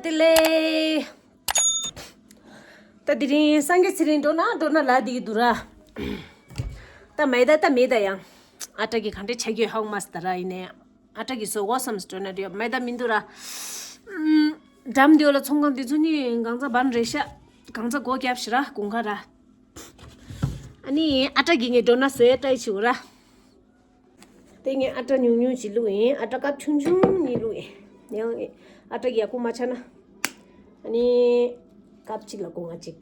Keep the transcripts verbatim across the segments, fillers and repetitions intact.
དེ་ལས། ད་དེ་རིང་སངས་རྒྱས་ཚེ་རིང་འགྲོ་ན་འགྲོ་ན་ལ་དེ་གི་འདུག་ར། ད་མེད་ད་ད་མེད་ད་ཡང་། ཨ་ཏྲ་གི་གང་འདྲ་ཆ་རྒྱུས་ཧ་གོ་མ་སི་ད་ར་ཡིན་ནའི། ཨ་ཏྲ་གི་བཟོ་གོ་བསམ་སི་འགྲོ་ན་འགྲོ་མེད་ད་མི་འདུག་ར། ཨམ། འགྲམ་དེ་ལ་ཚོང་ཁང་དེ་ཚོ་ནི་གང་ཚ་བན་རེ་ཤ། གང་ཚ་སྒོ་རྒྱབ་ཤི་ར་དགུན་ཁ་ར། ཨ་ནི་ཨ་ཏྲ་གི་ངས་འགྲོ་ན་བཟོ་ཡ་ཏྲ་ཡི་ཆི་འོ་ར། དེ་ངས་ཨ་ཏྲ་ཉུང་ཉུང་ཅིག་བླུགས་ཡིན། ཨ་ཏྲ་ཀབ་ཆུང་ཆུང་གཉིས་བླུགས་ཡིན། ཡང་ཨ་ཏྲ་གི་ཡག་པོ་མ་ཆགས་ན། ཨ་ནི་ཀབ་གཅིག་ལ་སྒོ་ང་གཅིག་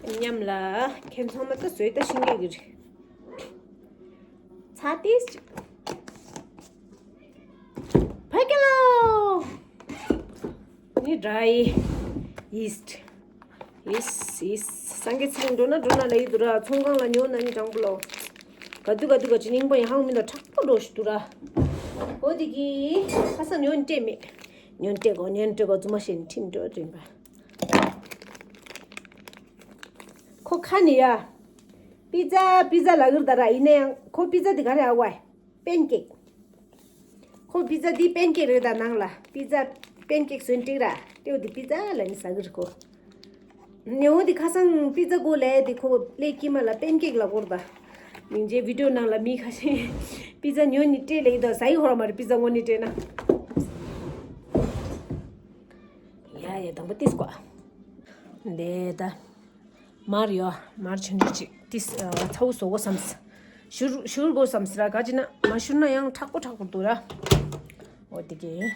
མཉམ་ལ་ཁྱེད་ཚང་མ་ད་བཟོས་ད་ཤིང་གེ་གི་རེད། ཚ་ཏིས་ཅིག་ཕ་གི་ལོ། ནི་dry yeast. ཡིས་ཡིས། སངས་རྒྱས་ཚེ་རིང་འགྲོ་ན་འགྲོ་ན་ལ་ཡི་དུ་ར། ཚོང་ཁང་ལ་ཉོ་ན་ནི་དྲང་པོ་ལོ། ག་དུས་ག་དུས་ག་ཅི་རྙིང་པ་ཡང་ཧང་མི་འདུག་དྲག་པོ་འགྲོ་ཞིག་འདུག་ར། འོ་དེ་གི་ཁ་སང་ཉོ་ནི་སྤྲད་མེད། ཉོ་ནི་སྤྲད་གོ་ཉོ་ནི་སྤྲད་གོ་རྫུན་མ་བཤད་ནི་ཁྲིམས་འགྲོ་དྲན་པ། ཁོ་ཁ་ནི་ཡ། པི་ཛ་པི་ཛ་ལ་གིར་ད་ར་ཡིན་ན་ཡང་ཁོ་པི་ཛ་དེ་ག་རེ་ཨ་ཝའི། པན་ཀེག་ཁོ་པི་ཛ་འདི་པན་ཀེག་རེད་ད། ནང་ལ་པི་ཛ་པན་ཀེག་བཟོས་འགྲིག་ར། ཏེའུ་འདི་པི་ཛ་ལ་ནི་ཟ་གི་རེད་ཁོ། ཉེ་འོ་འདི་ཁ་སང་པི་ཛ་གོ་ལས་འདི་ཁོ་ལས་ཀྱི་མ་ལ་པན་ཀེག་ལ་གོར་ད། མིང་རྗེས་བི་ཌིའོ་ནང་ལ་མི་ཁ་ཤས་པི་ཛ་ཉོ་ནི་སྤྲད་ལེགས་ད་ཟ་ཡི་ཧོ་ར་མ་རེད། པི་ཛ་ངོ་ནི་སྤྲད་ན། ཡ་ཡ་དང་པོ་ཏིས་ཀོ། འདི་ད། མར་ཡོ། མར་ཆུང་ཆུང་ཅིག་ཏིས་ཚ་བོ་བཟོ་གོ་བསམས། ཞུར་ཞུར་གོ་བསམས་ར་ག་ཅི་ན་མ་ཞུར་ན་ཡང་མཁྲེགས་པོ་མཁྲེགས་པོ་འདུག་ར། འོ་དེ་གི།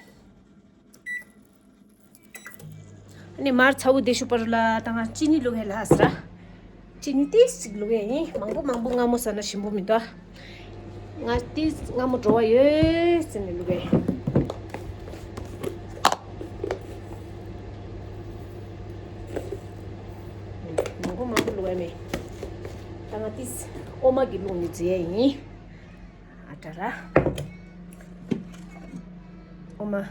ཨ་ནི་མར་ཚ་བོ་དེ་ཞུ་པར་ལ་ད་ང་ཅི་ནི་བླུག་ཧེ་ལ་ཧ་ས་ར། ཅི་ནི་ཏིས་ཅིག་བླུག་ཡ་ཡིན། མང་པོ་མང་པོ་མངར་མོ་ཟ་ན་ཞིམ་པོ་མི་འདུག་ང་ཏིས་མངར་མོ་བྲོ་བ་ཡོད་ཟེར་ནས་བླུག་ཡ་ཡིན། མང་པོ་མང་པོ་བླུག་ཡ་མེད། ད་ང་ཏིས་འོ་མ་གི་བླུག་ནི་བརྩི་ཡ་ཡིན། ཨ་ཏྲ་ར། འོ་མ།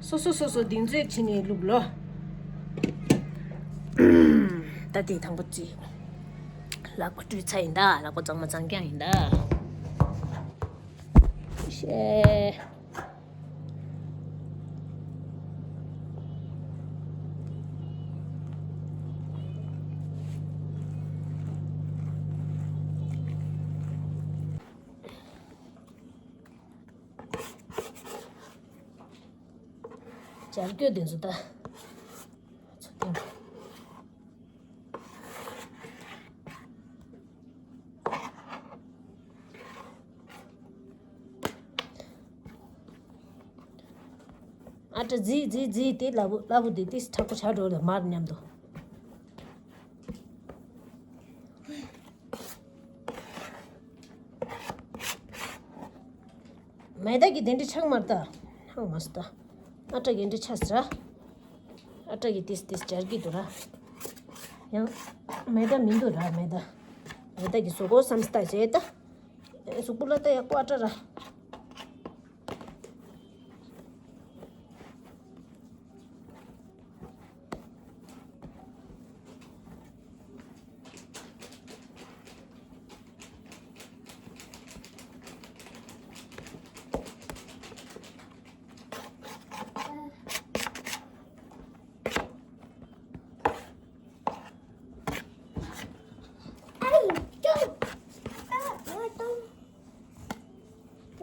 སོ་སོ་སོ་སོ་གདིང་ཚོད་ཕྱིན་ནས་བླུགས་ལོ། ད་དེ་དང་པོ་རྩིས། ལག་པ་བཀྲུས་ཚར་ཡིན་ད། ལག་པ་གཙང་མ་གཙང་རྐྱང་ཡིན་ད། ཤེ། སྦྱར་སྐྱོ་དེ་ཚོ་ད། ཚོ་དེ། ཨ་ཏྲ་རྫི་རྫི་རྫི་དེ་ལ་བུ་ལ་བུ་དེ་ཏིས་མཁྲེགས་པོ་ཆགས་འགྲོ་ལ་མར་མཉམ་དུ། མེ་ད་གི་དེ་འདྲ་ཆགས་མར་ད། ཧང་མ་སི་ད། ཨ་ཏྲ་གི་འདྲ་ཆགས་སི་ར། ཨ་ཏྲ་གི་ཏིས་ཏིས་སྦྱར་གི་འདུག་ར། ཡང་། མེ་ད་མི་འདུག་ར་མེ་ད། མེ་ད་གི་བཟོ་གོ་བསམ་སི་ད་བྱས་ད། གཟུགས་པོ་ལ་ད་ཡག་པོ་ཨ་ཏྲ་ར།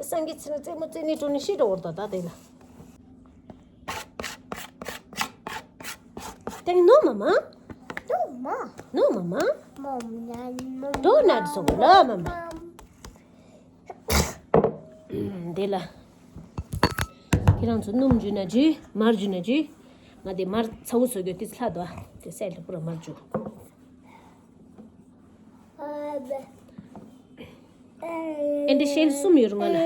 སངས་རྒྱས་ཚེ་རིང་རྩེད་མོ་རྩེ་ནི་འགྲོ་ནི་ཤི་འགྲོ་བར་ད་ད་དེ་ལ། དེ་ནི་ནོ་མ་མ། ནོ་མ། ནོ་མ་མ། མོ་མ་ནོ་མ། ཌོ་ནཊ་སོང་ལ་མ་མ། དེ་ལ། ཁྱེད་རང་ཚོ་སྣུམ་འཇུ་ན་འཇུ། མར་འཇུ་ན་འཇུ། ང་དེ་མར་ཚ་བོ་བཟོ་རྒྱུ་དེ་ཚ་ལྷག་འདུག་ཨ། དེ་སའི་ལ་པུ་ར་མར་འཇུ། ཨེ་འདི་ཤེལ་གསུམ་ཡོད་རུང་ང་ལ།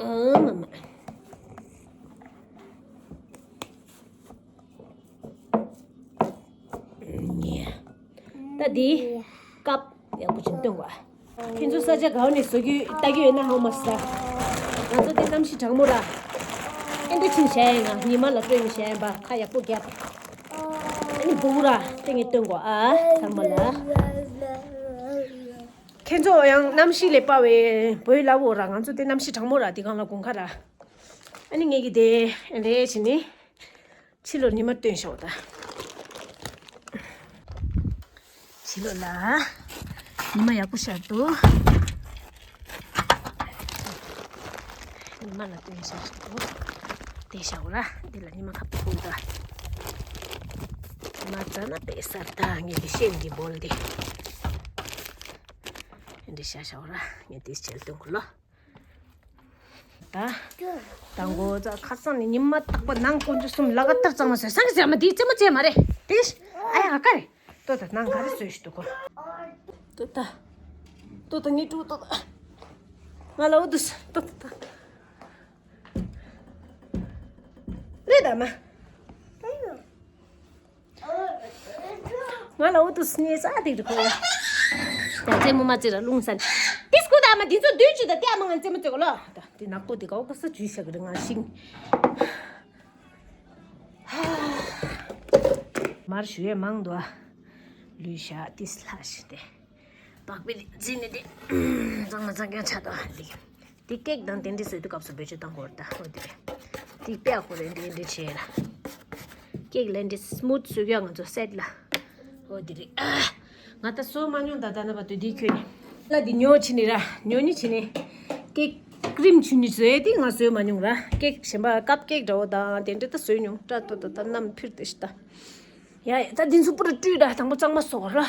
ཨ་མ་མ། ད་འདི་ཀབ་ཡག་པོ་ཅིག་སྟོན་དགོས། ཁྱེད་ཚོ་ས་ཆ་ག་བ་ནས་བཟོ་རྒྱུ་ལྟ་རྒྱུ་ཡོད་ན་ཧང་མ་ཟ། ང་ཚོ་འདི་གནམ་གཤིས་གྲང་མོ་ར། ཨེ་འདི་ཕྱིན་བྱས་ཡིན་ང་ཉི་མ་ལ་སྤྲོད་ནས་བྱས་ཡིན་པ་ཁ་ཡག་པོ་བརྒྱབ། ཨ་ནི་འབུ་ར་སྟེང་ངས་སྟོན་དགོས་ཨ་ཚང་མ་ལ། ཁྱེད་ཚོ་ཡང་གནམ་གཤིས་ལས་པ་བའི་བོད་ལ་འོ་ར། ང་ཚོ་དེ་གནམ་གཤིས་གྲང་མོ་ར། དེ་གང་ལ་དགུན་ཁ་ར། ཨ་ནི་ངེད་ཀྱི་དེ་རེད་བྱས་ནི། ཕྱི་ལོགས་ཉི་མ་སྟོན་ཤོག་ད། ཕྱི་ལོགས་ལ་ཉི་མ་ཡག་པོ་ཤར་འདུག་ཉི་མ་ལ་སྟོན་ཤར་འདུག་དེ་ཤར་ར། དེ་ལ་ཉི་མ་ཁ་པོ་ཁུག་ད། ཉི་མ་རྩ་ན་པེ་སར་ད་ངེད་ཀྱི་ཤེལ་གྱི་བོལ་དེ། འདི་ཤར་ཤར་ར། ངས་དེ་ཤེལ་སྟོན་གོ་ལོ། ད། ད་མགོ་ཚ་ཁ་སང་ནས་ཉི་མ་རྟག་པ་ནང་དཀོན་མཆོག་གསུམ་ལ་ག་ལྟར་གཙང་མ་བཟོས། སང་གི་ཟེར་མ་དེའི་རྩེད་མོ་རྩེ་མ་རེད་དེ། ཨ་ཡ་ཨ་ཀ་རེད། ལྟོས་ད་ནང་ག་རེ་བཟོས་ཤི་འདུག་གོ། ལྟོས་ད། ལྟོས་ད་ངས་དཀྲུག་ལྟོས་ད། ང་ལ་འུ་དུས་ལྟོས་ད། ལྟོས་ད་མ། ང་ལ་འུ་དུ་སྙེ་ས་དེ་རུ་ཁོ་ཡ། ཡ་རྩེད་མོ་མ་རྩེ་ར་རླུང་ས་ནི། ཏིས་ཀུ་ད་ཨ་མ་འདི་ཚོ་སྡོད་ཅི་ད་ཏེ་ཨ་མ་ང་རྩེད་མོ་རྩེ་གོ་ལོ། ད་དེ་ནག་པོ་དེ་གའོ་ག་ས་ཇུས་བྱ་གི་རེད་ང་ཤིང་། མར་ཞུ་ཡས་མང་འདུག་ཨ། ལུས་ཤ་ཏིས་ལྷ་ཞི་སྟེ། པགས་པའི་རྫི་ནི་དེ། གཙང་མ་གཙང་རྐྱང་ཆ་དང་འདི། དེ་ཀེག་དང་དེ་འདྲ་བཟོས་དུས་སྐབས་སུ་བེད་སྤྱོད་བཏང་དགོས་རེད་ད། འོ་དེ་རེད། དེ་དཔེ་ཡག་པོ་རེད། འདི་འདྲ་བྱས་ལ། ཀེག་ལ་འདི་སྨུ་ཐི་བཟོས་ཀྱང་ང་ཚོ་སེད་ལ། འོ་དེ་རེད། ང་ད་བཟོས་མ་མྱོང་ད། ད་ནི་བར་དུ་འདི་ཁྱོད་ནི། ལ་འདི་ཉོ་ཆི་ནི་ར། ཉོ་ནི་ཆི་ནི། ཀེག་ཀི་རིམ་ཆུ་ནི་བཟོས་དེ་ང་བཟོས་མ་མྱོང་ར། ཀེག་གཞན་པ་ཀབ་ཀེག་འདྲ་བོ་དང་དེ་འདྲ་ད་བཟོས་མྱོང་། སྐྲ་ཐོ་ད་ད་ནམ་ཕིར་དེ་ཤི་ད། ཡ་ཡ་ད་འདི་ཚོ་པུ་ར་བཀྲུས་ད། དང་པོ་གཙང་མ་བཟོ་གོ་ར།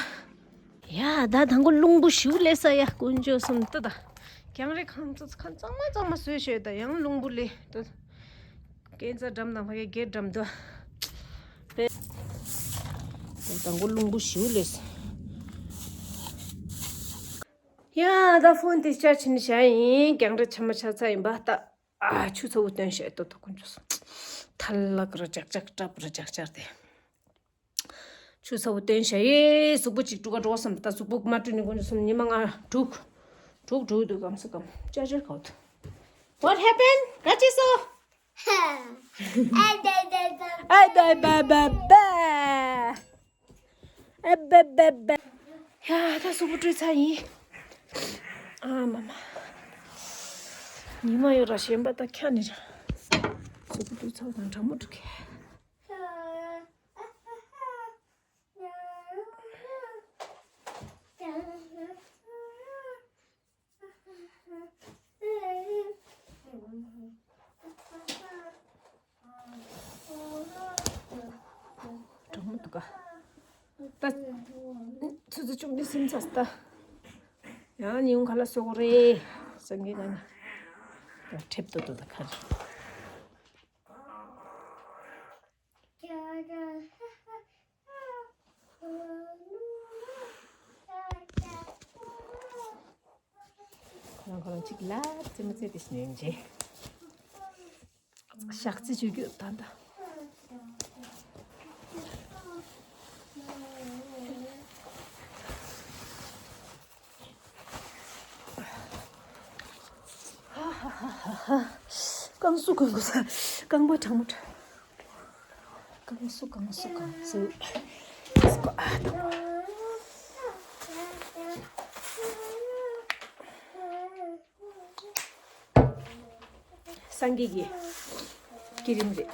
ཡ་ད་དང་པོ་རླུང་བུ་ཞིའུ་ལས་ས་ཡ་དཀོན་མཆོག་གསུམ་ལྟ་ད། གྱང་རེ་ཁང་ཚོ་ཁང་གཙང་མ་གཙང་མ་བཟོས་ཤོད་ད། ཡང་རླུང་བུ་ལས་ད། སྐས་འཛེག་འགྲམ་དང་ཕ་གི་སྒེར་འགྲམ་དུ། པེ། ད་དང་པོ་རླུང་བུ་ཞིའུ་ལས་ས། ཡ་ད་ཕོན་དེ་ཅར་ཇི་ནི་བྱ་ཡིན། གྱང་རེ་ཆ་མ་ཆ་ཚ་ཡིན་པ་ད། ཨ་ཆུ་ཚ་བོ་སྟོན་ཤོད་ད། དཀོན་མཆོག་གསུམ། ཐལ་ལག་ར་ཅག་ཅག་སྐྲབ་ར་ཅག་ཅག་དེ། ཆུ་ཚ་བོ་སྟོན་ཤ་ཡེ། གཟུགས་པོ་གཅིག་དཀྲུག་ག་འགྲོ་བསམ་ད། གཟུགས་པོ་མ་དཀྲུག་ནི་དཀོན་མཆོག་གསུམ། ཉི་མ་ལྔ་དྲུག་དྲུག་དྲུག་འདུག་གམ་སུ་གམ་ཅ་ཅར་གའོ་ད། What happened? ག་ཅི་སོ། ཨ་ད་ད་ད་ད། ཨ་ད་ད་ད་ད། ཨ་བ་བ་བ། ཡ་ད་གཟུགས་པོ་བཀྲུས་ཚར་ཡིན། ཨ་མ་མ། ཉི་མ་ཡོད་ར་ཞེན་པ་ད་ཁྱ་ནི་ར། གཟུགས་པོ་བཀྲུས་ཚར་དང་གྲང་མོ་འགྲོ་གི། གྲང་མོ་འདུག་ག་ད། ཆུ་ཚོད་བཅུ་གཉིས་ཟིན་ཚར་ད། ཡང་ཉིན་གུང་ཁ་ལག་བཟོ་དགོས་རེད། སང་ཉིན་ང་ནི་ཁྲེབ་ཏོ་ཏོ་ད་ཁ་རེད། ཁོ་རང་ཁོ་རང་གཅིག་ལ་རྩེད་མོ་རྩེ་དེ་ཞིག་ཡོད་ཅེ། ཞག་རྩི་བཅུ་རྒྱུ་ད་ད། ཧ་ཧ་ཧ་ཧ། རྐང་སུ་གང་གོ་ས། རྐང་པ་གྲང་མོ་གྲང་། རྐང་སུ་རྐང་སུ་རྐང་སུ། ཨ་ད། སངས་རྒྱས་ཀྱི་བསྐྱེད་རིམ་རེད།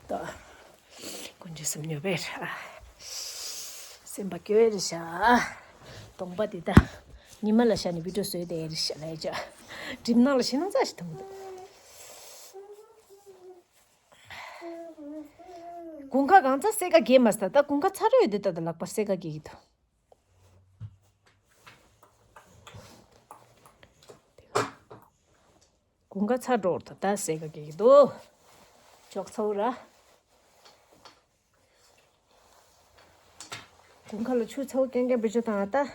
ད། དཀོན་མཆོག་གསུམ་ཉོབ་པའི་ར། སེམས་པ་སྐྱོ་བའི་རེད་ཤག་གདོང་པ་དེ་ད། ཉི་མ་ལ་ཤ་ནི་བི་ཌིའོ་བཟོས་དེ་རེད་ཤག་ལས་ཅག་གྲིབ་ནག་ལ་ཞེ་སྣང་ཙག་ཞིག་མཐོང་གི་འདུག་དགུན་ཁ་གང་ཚ་སེ་ཀ་གས་མ་སྟ། ད་དགུན་ཁ་ཚ་རོས་དེ་ད་ད་ལག་པ་སེ་ཀ་གས་ཀྱི་འདུག་དགུན་ཁ་ཚ་འགྲོ་ད་ད་སེ་ཀ་གས་ཀྱི་འདུག་ཅོག་ཚ་བོ་ར། དགུན་ཁ་ལ་ཆུ་ཚ་བོ་རྐྱང་རྐྱང་བེད་སྤྱོད་བཏང་ཨ་ད།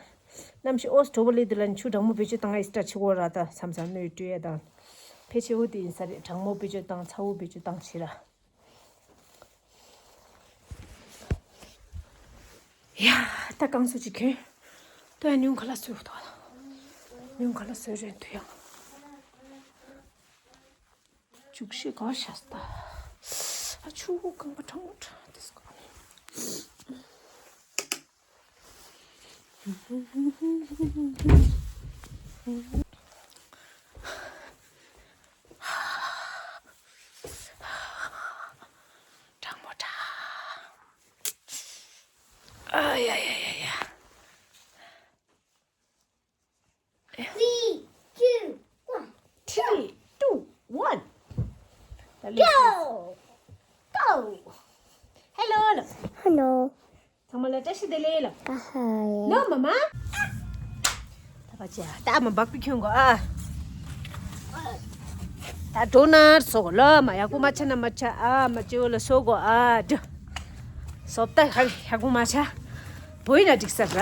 གནམ་གཤིས་ཨོ་སི་དྲོ་བོ་ལི་དུ་ལ་ཆུ་གྲང་མོ་བེད་སྤྱོད་བཏང་ཨེ་སི་ཏྲ་ཆེ་བོ་ར་ད་མཚམས་མཚམས་སྣོད་བཀྲུ་ཡ་དང་། ཕལ་ཆེ་བོ་དེ་ཡིན་ས་རེད། གྲང་མོ་བེད་སྤྱོད་བཏང་ཚ་བོ་བེད་སྤྱོད་བཏང་བྱེད་ར། ཡ་ད་རྐང་སུ་ཅིག་གྱོན། ད་ཡ་ཉུང་ཁ་ལག་སུ་ཐོག་ཉུང་ག་ལ་བཟོས་རན་དུ་ཡང་། བཅུ་བཞི་ག་ཤ་སྟ། ཨ་ཆུ་རྐང་པ་གྲང་མོ་གྲང་དེ་སྐོར། གྲང་མོ་གྲང་། ཨ་ཡ་ཡ་ཡ་ཡ། Three, two, one. Three, two, one. Go! Go! Hello, hello. Hello. ཚང་མ་ལ་བཀྲ་ཤིས་བདེ་ལེགས་ལ། ཨ་ཧ། ལོ་མ་མ། ད་པ་ཅི་ད་མ་འབག་པི་ཁྱོད་གོ་ཨ། ད་ཌོ་ནར་སོགས་ལོ་མ་ཡག་པོ་མ་ཆ་ན་མ་ཆ་ཨ་མ་ཅི་འོ་ལ་སོགས་གོ་ཨ་ཌ། སོབ་ད་ཧ་ཡག་པོ་མ་ཆ། བོད་ཡིན་ན་འགྲིག་ས་ར།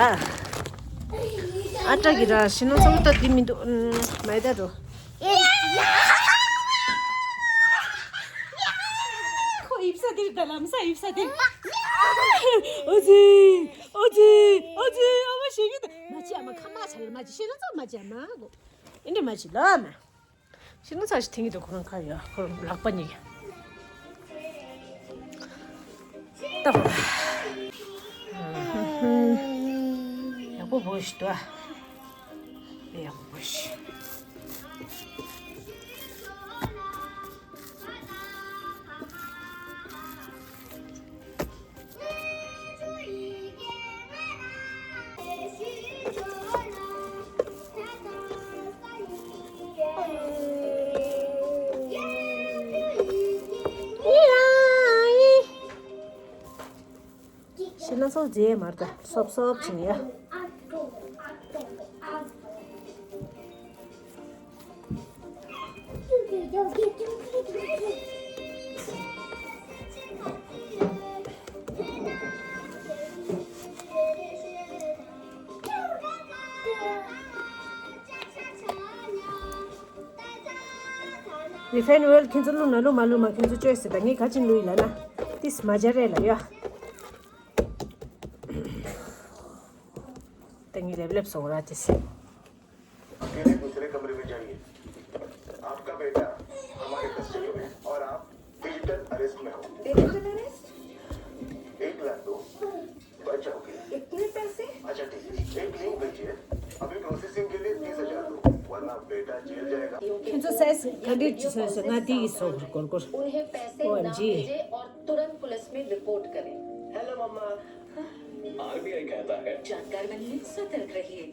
ཨ་ཏྲ་གི་ར་ཤི་ནོ་ཚོ་ད་དི་མི་འདུག་མ་ཡི་ད་རོ། ཁོ་ཡིབ་ས་དེར་ད་ལམ་ས་ཡིབ་ས་དེ། ཨོ་ཙི། ཨོ་ཙི། ཨོ་ཙི། ཨ་མ་ཤེས་གི་ད། མ་ཅི་ཨ་མ་ཁ་མ་ཆ་ཡོད་མ་ཅི་ཤེས་ན་ཚོ་མ་ཅི་ཨ་མ་གོ། ཨིན་དྲི་མ་ཅི་ལ་མ། ཤེས་ན་ཚ་ཞིག་ཐེང་གི་དུ་ཁོ་རང་ཁ་ཡོད་ཁོ་རང་ལག་པ་གཉིས། ད་ཧོ། ཡག་པོ་བོ་ཞིག་ཏུ་ཨ། ཡག་པོ་བོ་ཞིག་ཤི་ན་སོ་རྫས་མར་ད་སོབ་སོབ་ཅིང་ཡ། Refined oil ཁྱེད་ཚོ་བླུགས་ན་བླུགས་མ་བླུགས་མ་ཁྱེད་ཚོ་ཅོས་ཟེར་ད་ངས་ག་ཅིན་བླུགས་ཡིན་ལ་ན། ཏིས་མ་སྦྱར་རེད་ལ་ཡ། ད་ངས་ལེབ་ལེབ་སོང་ར་ཏིས། पहले दूसरे कमरे में जाइए। आपका बेटा हमारे कस्टडी में है और आप डिजिटल अरेस्ट में हो। Digital arrest? एक लाख दो। बच जाओगे। इतने पैसे? अच्छा ठीक है, एक लिंक भेजिए। अभी प्रोसेसिंग के लिए तीस हजार दो, वरना बेटा जेल जाएगा। ཁྱེད་ཚོ་སའི་ག་འདྲས་ཅི་སོང་སོང་ང་དེ་ཡི་སོགས་སྐོར་སྐོར། उन्हें पैसे ना भेजें और तुरंत पुलिस में रिपोर्ट करें। हेलो मम्मा। आरबीआई कहता है, जानकार बनिए, सतर्क रहिए।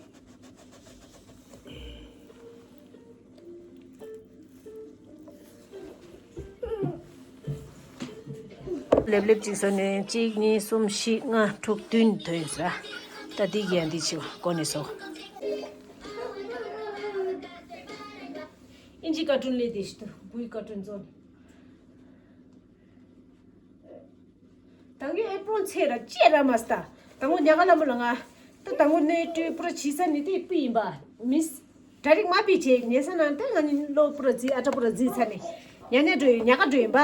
ལེབ་ལེབ་ཅིག་བཟོས་ནས་གཅིག་གཉིས་གསུམ་བཞི་ལྔ་དྲུག་བདུན་ཐོན་ཡོད་ཟེར། ད་འདི་གི་ཡང་འདི་ཆེ་བ་གོ་ནས་བཟོ། ཨིན་ཇི་ཀར་ཊུན་ལས་དེ་ཞིག་ཏུ་བུའི་ཀར་ཊུན་བཟོ་ནས། དང་གི་ཨེ་པྲོན་ཚེ་ར་ཅེ་ར་མ་སྟ། དང་གོ་ཉ་ག་ལ་མོ་ལ་ང་། ད་དང་གོ་ནེ་ཏུ་པྲོ་ཆི་ས་ནི་དེ་པི་ཡིན་པ། མིས་ད་རིག་མ་པི་ཆེ་ཉེ་ས་ན་ད་ང་ནི་ལོ་པྲོ་ཛི་ཨ་ཏྲ་པྲོ་ཛི་ཚ་ནི། ཉ་ནེ་འགྲོ་ཡོད་ཉ་ག་འགྲོ་ཡིན་པ།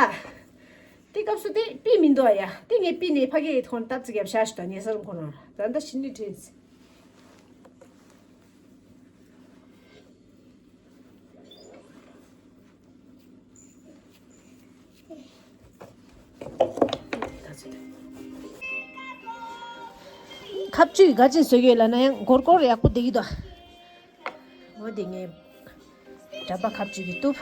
དེ་སྐབས་སུ་དེ་པི་མི་འདུག་ཨ་ཡ། དེ་ངས་པི་ནེ་ཕ་གི་ཐོན་སྟབས་ཙི་ག་བཤད་ཤི་ད་ཉེ་ས་རུ་ཁོ་ན་ད་ད་ཤི་ནི་དྲིས། ཁབ་ཅིག་ག་ཅིག་བཟོ་གི་ཡོད་ལ་ན་ཡང་སྒོར་སྒོར་ཡག་པོ་བསྡད་ཀྱི་འདུག་འོ་དེ་ངས་འདྲ་པ་ཁབ་ཅིག་གི་བཏུབ།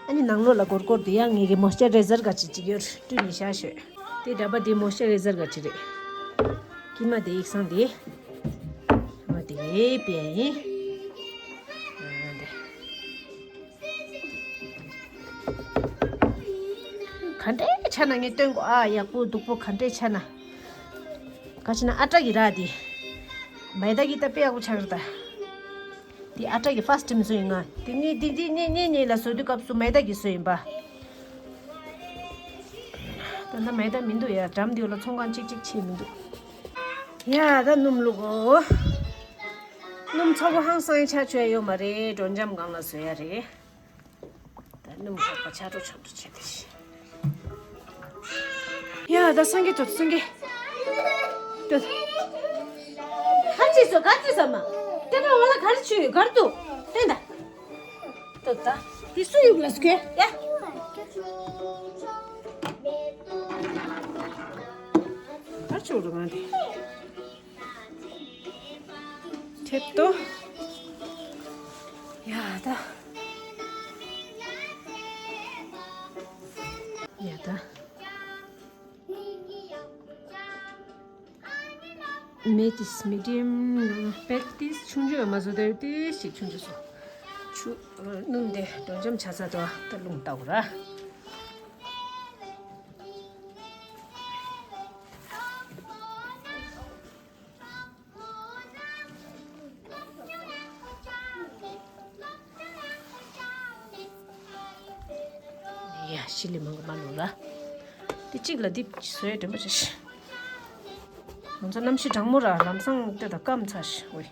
ཨ་ནི་ནང་ལོགས་ལ་སྒོར་སྒོར་དེ་ཡང་ངེད་ཀྱི་མོ་སི་ཅར་རའི་ཛར་ག་ཅིག་ཅིག་ཡོད་བཀྲུས་ནས་བཞག་ཤོད། དེ་འདྲ་པ་དེ་མོ་སི་ཅར་རའི་ཛར་ག་ཅིག་རེད། ཀྱི་མ་དེ་ཡིག་ཚང་དེ། མ་དེ་པས་ཡིན། ཨ་དེ། ག་འདྲའི་ཆ་ན་ངས་སྟོན་གོ་ཨ་ཡག་པོ་སྡུག་པོ་ག་འདྲའི་ཆ་ན། ག་ཅི་ན་ཨ་ཏྲ་གི་ར་དེ། མེ་ད་གི་ད་དཔེ་ཡག་པོ་ཆགས་རེད་ད། དེ་ཨ་ཏྲ་གི་ཕར་སི་ཊི་ཊེམ་བཟོ་ཡིན་ང་། དེ་ནི་དེ་དེ་གཉིས་གཉིས་གཉིས་ལ་བཟོ་དུས་སྐབས་སུ་མེ་ད་གི་བཟོ་ཡིན་པ། ད་ལྟ་མེ་ད་མི་འདུག་ཡ་འགྲམ་དེ་ལ་ཚོང་ཁང་གཅིག་གཅིག་ཕྱེ་མི་འདུག་ཡ་ད་སྣུམ་བླུག་གོ། སྣུམ་ཚ་པོ་ཧང་སང་ཡ་ཆ་ཆོད་ཡོད་མ་རེད། སྒྲོ་འཇམ་སྒང་ལ་བཟོ་ཡ་རེད། ད་སྣུམ་ཁོག་པ་ཆག་འགྲོ་ཆག་འགྲོ་བྱས་ཏེ་ཤི། ཡ་ད་སངས་རྒྱས་ཏོ་སངས་རྒྱས། ཏོ། ག་ཅི་སོ་ག་ཅི་སོ་མ། ཏེ་ན་བ་ལ་ག་རེ་ཆུ་གར་དུ། ལྟོས་དང་། ལྟོས་དང་། དེ་སུ་ཡུག་ལ་སྐྱེ། ཡ། གར་ཆུ་རུ་ང་དེ། ཐེབས་ཏོ། ཡ་ད། ཡ་ད། མེ་ཏིས་མི་ཌི་ཡམ་ནང་པེག་ཏིས་ཆུང་ཆུང་ཡོད་མ་བཟོ་དེ་ཏིས་ཞིག་ཆུང་ཆུང་བཟོ། ཆུ་སྣུམ་དེ་འགྲོ་འཇམ་ཆ་ས་དོ་ད་རླུང་ལྟ་བུ་ར། ཡ་ཤི་ལི་མང་གི་མ་ལོ་ལ། དེ་གཅིག་ལ་འདི་བཟོས་དྲན་པ་ཆེ་ཤི། ང་ཚོ་གནམ་གཤིས་གྲང་མོ་ར་ལམ་སང་ལྟོས་དང་སྐམ་ཚ་ཤི་ཝེ།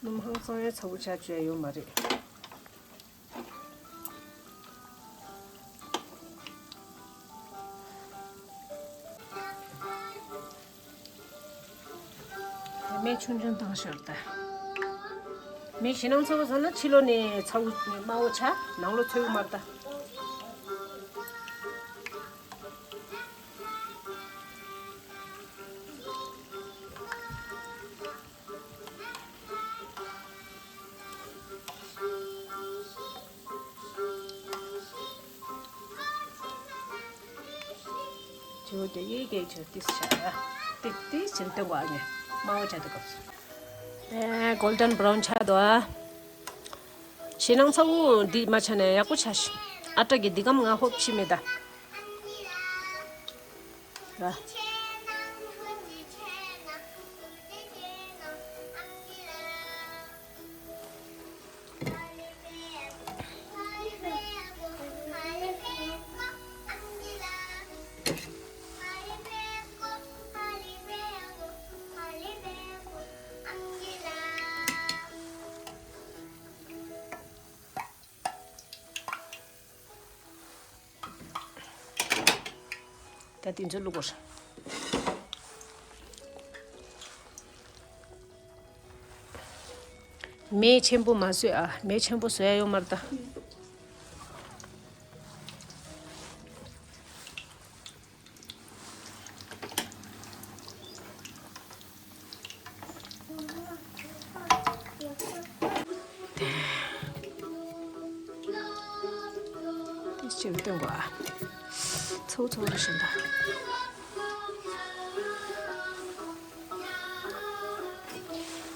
སྣུམ་ཧང་སང་ཡང་ཚ་བོ་ཆ་བཅོས་ཡོད་མ་རེད། མེ་ཆུང་ཆུང་བཏང་ཤོར་ད། མེ་ཞེད་སྣང་ཚ་བོ་བཟོ་ན་ཕྱི་ལོགས་ནས་ཚ་བོ་དམར་བོ་ཆ་ནང་ལོགས་ཚོས་དམར་ད། ཇོ་ཇོ་ཡེ་གེ་ཇོ་ཏིས་ཆ་ར། ཏིས་ཏིས་ཆེན་ཏེ་བ་ཉེ་མ་བ་ཆ་ཏེ་གོ་སོ། ཨེ་གོལ་ཌན་བྷ་རའུན་ཆ་དོ་ཨ། ཞེད་སྣང་ཚ་བོ་འདི་མ་ཆ་ནས་ཡག་པོ་ཆ་ཤི། ཨ་ཏྲ་གི་འདི་གམ་ང་ཧོབ་ཕྱི་མེད་ད། ར། ད་དེ་ཚོ་བླུག་དགོས། མེ་ཆེན་པོ་མ་བཟོས་ཨ། མེ་ཆེན་པོ་བཟོ་ཡ་ཡོད་མ་རེད་ད། དེ་ཕྱིར་སྟོན་དགོས་ཨ། ཚོ་ཚོ་རེ་བཞིན་ད།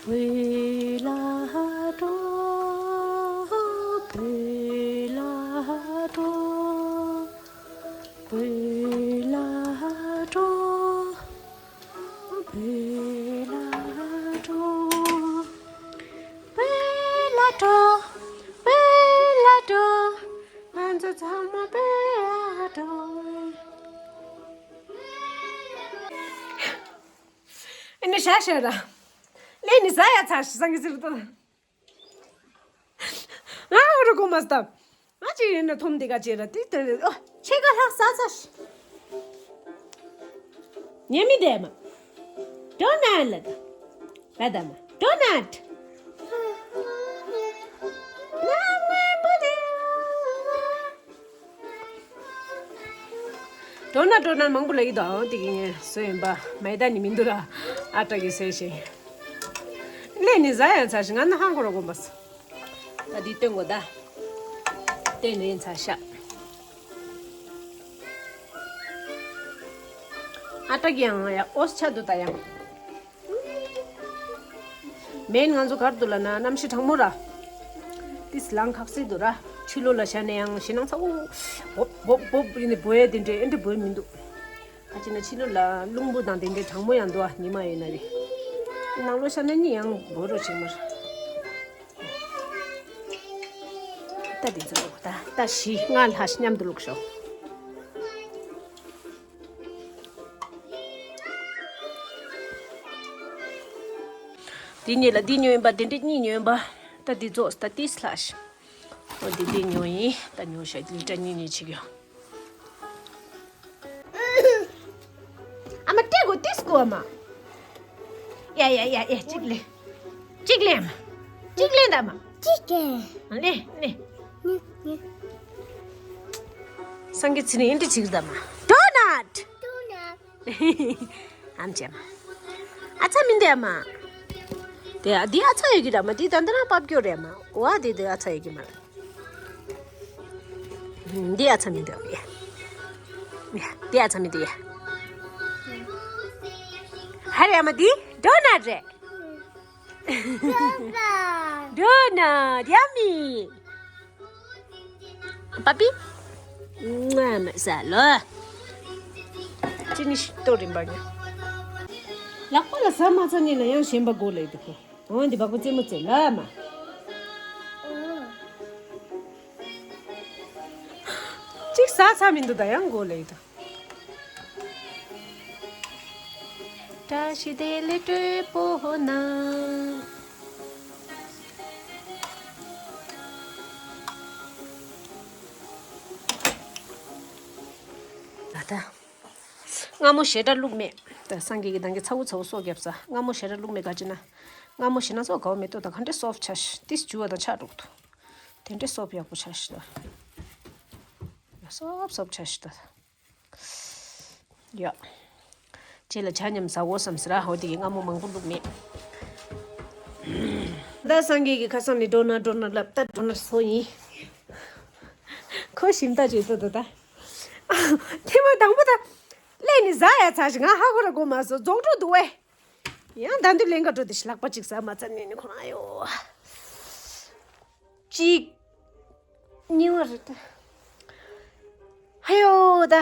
བོད་ལ་འགྲོ། བོད་ལ་འགྲོ། བོད་ལ་འགྲོ། བོད་ལ་འགྲོ། བོད་ལ་འགྲོ། བོད་ལ་འགྲོ། ང་ཚོ་ཚང་མ་བོད་ལ་འགྲོ། ཨེ་ནི་ཤ་ཤ་ར། ལས་ནི་ཟ་ཡ་ཚ་ཤི་སང་གི་ཟིར་དོ། ང་འུ་རུ་གོ་མ་སྟབས། ང་ཅི་ཡིན་ན་ཐོམ་དེ་ག་ཅེ་ར་ཏི་ཏི་རེ་ཨོ་ཆེ་ག་ལྷག་ས་ས་ཤི། ཉེ་མི་དེ་མ། ཌོ་ནལ་ལ་ད། ད་ད་མ། ཌོ་ནལ། ནང་མེ་བུ་དེ། འགྲོ་ན་འགྲོ་ན་མང་པོ་ལ་ཡིད་དོ་ཨང་དེ་གི་ངས་བཟོས་ཡིན་པ་མེ་ད་ནི་མི་འདུག་ར། ཨ་ཏྲ་གི་བཟོས་ཤིང་། ལས་ནི་ཟ་ཡང་ཚ་ཞིང་ང་ན་ཧང་ཁོ་ར་གོམ་པ་སོ། ད་འདི་སྟོན་གོ་ད། སྟོན་ནི་ཡིན་ཚ་ཤ། ཨ་ཏྲ་གི་ཡང་ཡ་ཨོ་སི་ཆ་འདུག་ད་ཡང་། མེན་ང་ཚོ་གར་འདུག་ལ་ན་གནམ་གཤིས་གྲང་མོ་ར། ཏིས་ལང་ཁག་སི་འདུག་ར། ཕྱི་ལོགས་ལ་བཞག་ན་ཡང་ཞེད་སྣང་ཚ་བོ། བོབ་བོབ་བོབ་ཡིན་ནི་བོ་ཡ་དེ་འདྲས་ཨེ་འདྲས་བོ་ཡ་མི་འདུག་ཨ་ཅེ་ན་ཕྱི་ལོགས་ལ་རླུང་བུ་དང་དེ་འདྲས་གྲང་མོ་ཡང་འདུག་ཨ་ཉི་མ་ཡོད་ན་རེ། ནང་ལོགས་བཞག་ན་ནི་ཡང་བོ་རོ་ཆེ་མར། ད་དེ་ཚོ་ད་ད་བཞི་ལྔ་ལྷག་མཉམ་དུ་བླུགས་ཤོག་དེ་གཉིས་ལ་འདི་ཉོས་ཡིན་པ་དེ་འདྲ་གཉིས་ཉོས་ཡིན་པ། ད་འདི་རྫོགས་ད་ཏིས་ལྷག་ཤི། འོ་འདི་འདི་ཉོས་ཡིན་ད་ཉོས་ཤག་ལི་ཏྲ་གཉིས་གཉིས་བྱེད་ཀྱི་ཡོད། པ་མ། ཡ་ཡ་ཡ་ཡ། གཅིག་ལེན། གཅིག་ལེན་མ། གཅིག་ལེན་ད་མ། ཅི་ཀེ། ལེན་ལེན། ཉི་ཉི། སངས་རྒྱས་ཚེ་རིང་ཨེ་འདྲ་བྱེད་ཀྱི་ད་མ། ཌོ་ནཊ། ཨམ་ཅེ་མ། ཨ་ཚ་མིན་དེ་མ། དེ་འདི་ཨ་ཚ་ཡོད་ཀྱི་ར་མ། འདི་ད་འདི་རང་པབ་སྐྱོ་རེད་མ། འོ་འདི་འདི་ཨ་ཚ་ཡོད་ཀྱི་མ། འདི་ཨ་ཚ་མིན་དེ་ཡ། འདི་ཨ་ཚ་མིན་དེ་ཡ། ཧ་རེད་མ། འདི་ཌོ་ནཊ་རེད། ཌོ་ནཊ་ཡ་མི། པ་པི། ང་མ་ཟ་ལོ། ཅི་ནི་ཤི་ཏོ་རིམ་པ་ཉོ། ལག་པ་ལ་ཟ་མ་ཚ་ནི་ན་ཡང་ཞེན་པ་དགོས་ལེ་འདུག་གོ། འོན་ཏེ་བ་ཀུ་རྩེད་མོ་རྩེ་ལ་མ། གཅིག་ཟ་ཚ་མི་འདུག་ད་ཡང་དགོས་ལེ་འདུག་བཀྲ་ཤིས་བདེ་ལེགས་སྤྲོད་པོ་ན། ད་ལྟ། སྔ་མོ་ཞེ་དྲག་བླུགས་མེད། ད་སངས་རྒྱས་ཀྱི་གདན་གྱི་ཚ་བོ་ཚ་བོ་སོགས་བརྒྱབ་ས། སྔ་མོ་ཞེ་དྲག་བླུགས་མེད་ག་ཅི་ན། སྔ་མོ་ཞེ་ན་སོགས་གའོ་མེ་ཏོག་ད་ག་འདྲ་སོབ་ཆ་ཤི་ཏིས་ཇུ་བ་དང་ཆ་འགྲོགས་ཐུ། དེ་འདྲ་སོབ་ཡག་པོ་ཆ་ཤི་ད། སོབ་སོབ་ཆ་ཤི་ད། ཡ། རྗེས་ལ་ཇ་མཉམ་ཟ་འོ་བསམ་ཟེར་ཨ་ཧོ་དེ་གི་སྔ་མོ་མང་པོ་བླུགས་མེད། ད་སངས་རྒྱས་ཀྱི་ཁ་སང་ནས་འགྲོ་ན་འགྲོ་ན་ལབ་ད་འགྲོ་ན་སོ་ཡིན། ཁོ་ཞིམ་ད་བྱེད་ཐུབ་ད་ད། ཐེངས་མ་དང་པོ་ད། ལས་ནི་ཟ་ཡ་ཚ་ཞིག་ང་ཧ་གོ་ར་གོ་མ་སོ་རྫོགས་འགྲོ་འདུག་བས། ཡང་ད་འདི་ལེན་ག་འགྲོ་དེ་ཞིག་ལག་པ་གཅིག་ཟ་མ་ཚ་ནས་ནི་ཁོ་རང་ཡོ། གཅིག་གཉིས་པ་རེད་ད། ཧ་ཡོ་ད།